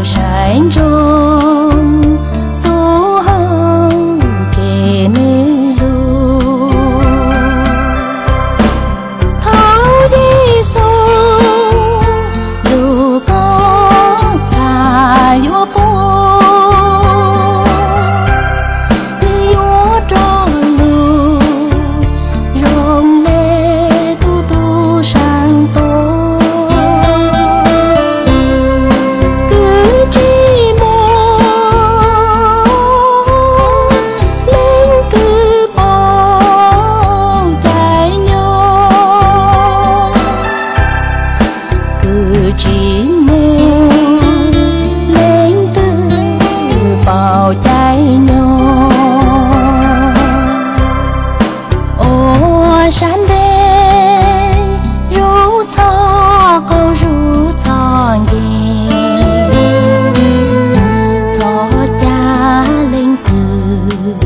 Saib ntsoov txuj hauv kev nws lug. Thaum Yexus lug koj txhaj yuav pum, nws yuav rov lug zoo le tus tub saab tuab. Kws tsis moog leej twg pauj caij nyoog, kws tsis moog leej twg pauj caij nyoog. Ua sab ntej zug txhoj qaug zug txhoj nkeeg, txhoj cag leej twg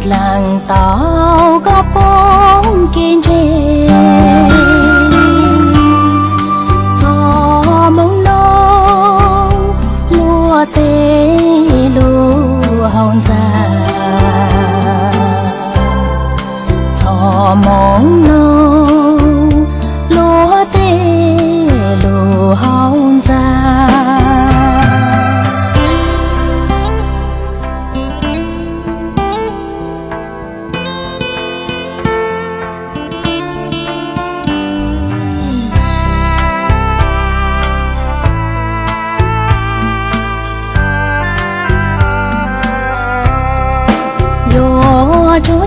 dlaaj tau koj poob kev ntseeg. Txhoj moo noog luag tej lug hauv ntxa, txhoj moo noog luag tej lug hauv ntxa. Yuav tsum